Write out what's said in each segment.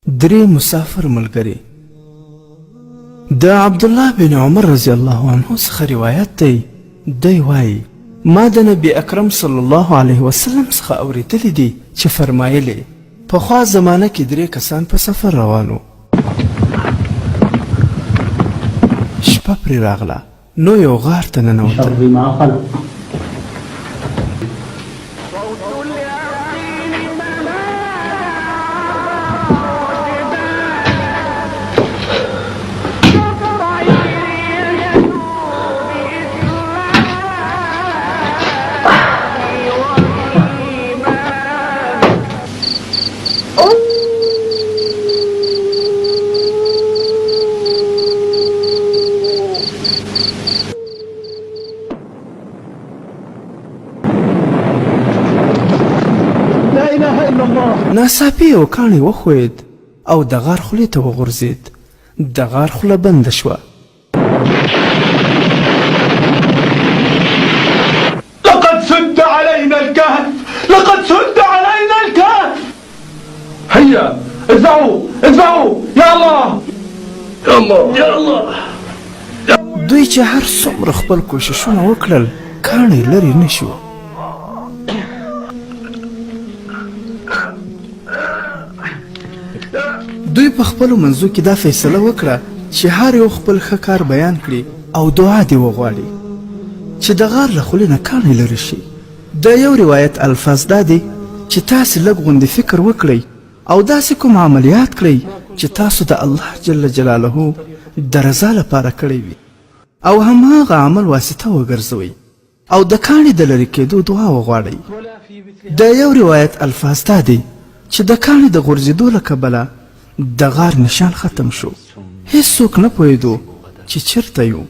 درې مسافر ملګري. د عبدالله بن عمر رضی الله عنه څخه روایت دی، دی وایي، ما د نبی اکرم صلی الله علیه وسلم څخه اوریدلي دي چې فرمایلې، پخوا زمانه کې درې کسان په سفر روان وو. شپه پرې راغله نو یو غار ته ننوتل. ناڅاپي یو کاڼی وښوید او د غار خولې ته وغورځید. د غار خوله بنده شوه. لقد سد علينا الكهف لقد سد علينا الكهف هيا ادفعوا ادفعوا يا الله يا الله يا الله. دوی چې هر څومره خپل کوششونه وکړل، کاڼی لرې نه شو. دوی په خپلو منځو کې دا فیصله وکړه چې هر یو خپل ښه کار بیان کړي او دعا دې وغواړي چې د غار له خولې نه کاڼی لرې شي. د یو روایت الفاظ دا دي چې تاسې لږ غوندې فکر وکړئ او داسې کوم عملیات کړئ چې تاسو د الله جل جلاله د رضا لپاره کړی وي او هماغه عمل واسطه وګرځوئ او د کاڼي د لرې کېدو دعا وغواړئ. د یو روایت الفاظ دا دي چې د کاڼي د غورځېدو له کبله د غار نشان ختم شو، هیڅوک نه پوهېدو چې چېرته یو.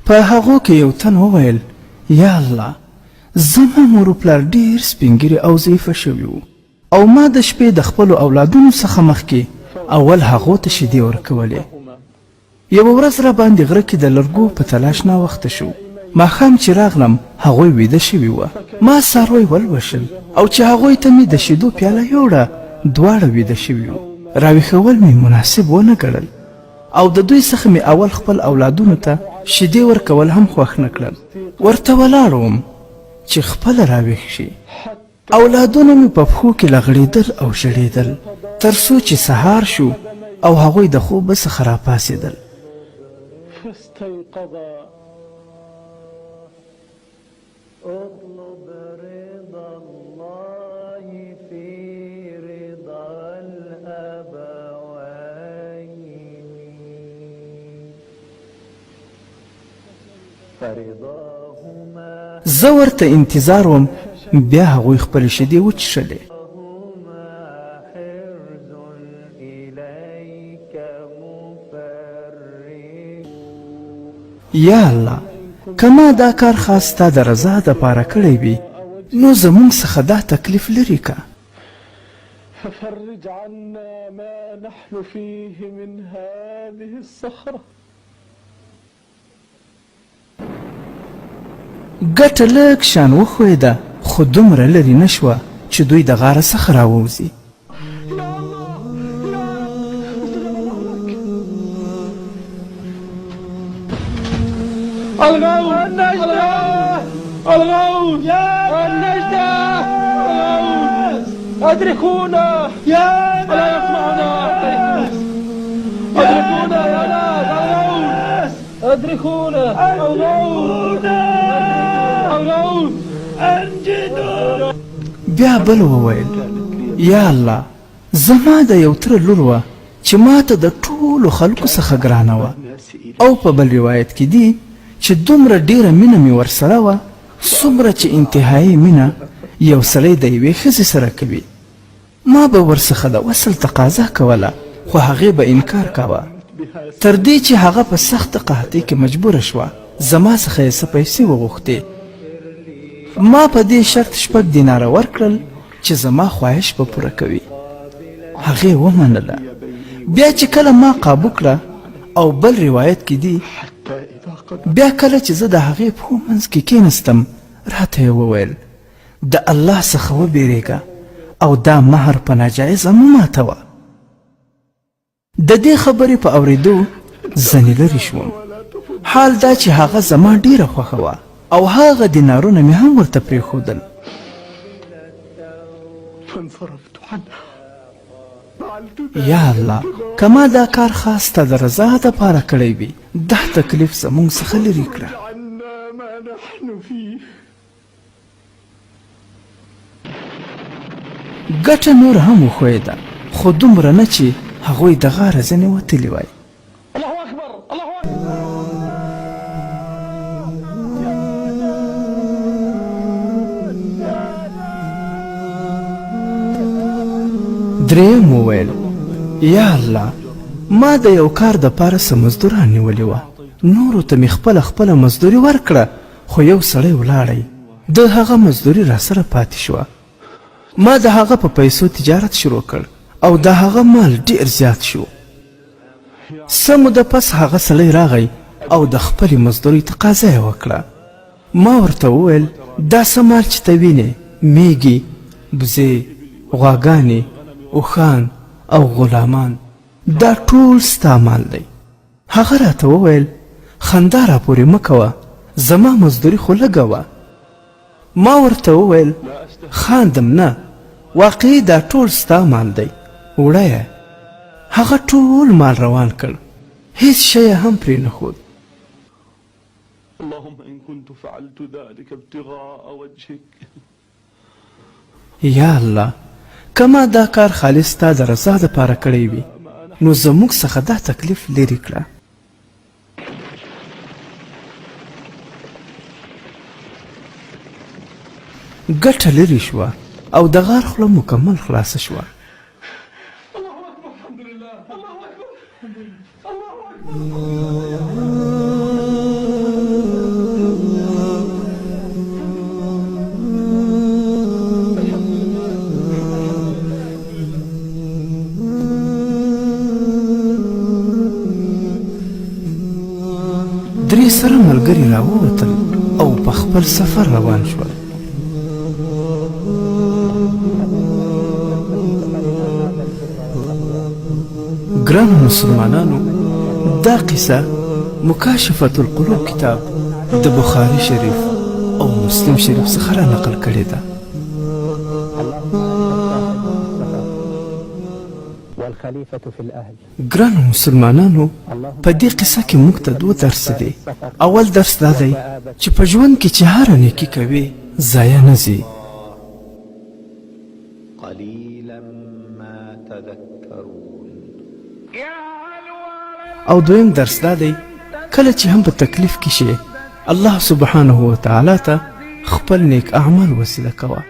په هغو کې یو تن وویل، یا الله! زما مور و پلار ډېر سپین ږیري او ضعیفه شوي وو او ما د شپې د خپلو اولادونو څخه مخکې اول هغو ته شیدې ورکولې. یوه ورځ راباندې غره کې د لرګو په تلاش ناوخته شو. ماښام چې راغلم هغوی ویده شوي وه. ما څاروی ولوشل او چې هغوی ته مې د شیدو پیاله یوړه دواړه ویده شوي وو. راویښول مې مناسب ونه ګڼل او د دوی څخه مې اول خپل اولادونو ته شیدې ورکول هم خوښ نه کړل. ورته ولاړ وم چې خپله راویښ شي. اولادونه مې په پښو کې لغړېدل او ژړېدل تر څو چې سهار شو او هغوی د خوبه څخه راپاڅېدل. زه ورته انتظار وم، بیا هغوی خپلې شیدې وچښلې. یا الله! که ما دا کار خاص ستا د رضا دپاره کړی وي، نو زمونږ څخه دا تکلیف لرې که. ففرج عنا ما نحن فيه من هذه الصخرة. ګټه لږ شان وښویده خو دومره لرې نه شوه چې دوی د غاره څخه راووځي. ادركونا الغوث الغوث انجدونا. بیا بل وویل، یا الله! زما د یو تره لور وه چې ماته د ټولو خلکو څخه ګرانه وه او په بل روایت کې دي چې دومره ډېره مینه مې ورسره وه څومره چې انتهایي مینه یو سړی د یوې ښځې سره کوي. ما به ورڅخه د وصل تقاضا کوله خو هغې به انکار کاوه تر دې چې هغه په سخته قحطۍ کې مجبوره شوه زما څخه یې څه پیسې وغوښتې. ما په دې شرط شپږ دیناره ورکړل چې زما خواهش به پوره کوي. هغې ومنله. بیا چې کله ما قابو کړه او بل روایت کې دي بیا کله چې زه د هغې پښو منځ کې کېنستم راته یې وویل. د الله څخه وبېرېږه او دا مهر په ناجایزه مه ماتوه. د دې خبرې په اورېدو ځنې لرې شوم، حال دا چې هغه زما ډېره خوښه وه او هغه دینارونه مې هم ورته پرېښودل. یا الله، که ما دا کار خاص ستا د رضا دپاره کړی وي، دا تکلیف زمونږ څخه لرې کړه. ګټه نوره هم وښویېده، خو دومره نه چې هغوی د غاره ځنې وتلي وای. درېیم وویل، یا الله، ما د یو کار دپاره څه مزدوران نیولي وه، نورو ته مې خپله خپله مزدوري ورکړه، خو یو سړی ولاړی، د هغه مزدوري راسره پاتې شوه. ما د هغه په پیسو تجارت شروع کړ او د هغه مال ډېر زیات شو. څه موده پس هغه سړی راغی او د خپلې مزدورۍ تقاضا یې وکړه. ما ورته وویل، دا څه مال چې ته وینې، میږي، بزې، غواګانې، اوښان او غلامان، دا ټول ستا مال دی. هغه راته وویل، خندا راپورې مه کوه، زما مزدوري خو لږه وه. ما ورته وویل، خاندم نه، واقعي دا ټول ستا مال دی، وړه یې. هغه ټول مال روان کړ، هیڅ شی یې هم پرې نه ښود. اللهم إن كنت فعلت ذلك ابتغاء وجهك. یا الله! که ما دا کار خالص ستا د رضا دپاره کړی وي، نو زموږ څخه دا تکلیف لرې کړه. ګټه لرې شوه او د غار خوله مکمل خلاصه شوه. درې سره ملګري راووتل او په خپل سفر روان شول. ګرانو مسلمانانو، دا قصه مکاشفة القلوب کتاب د بخاري شریف او مسلم شریف څخه را نقل کړې ده. ګرانو مسلمانانو، په دې قصه کې موږ ته دوه درس دي. اول درس دا دی چې په ژوند کې چې هره نیکي کوې ضایع نه ځي. قليلا ما تذکرون. او دویم درس دا دی کله چې هم په تکلیف کې شې الله سبحانه وتعالی ته خپل نیک اعمال وسیله کوه.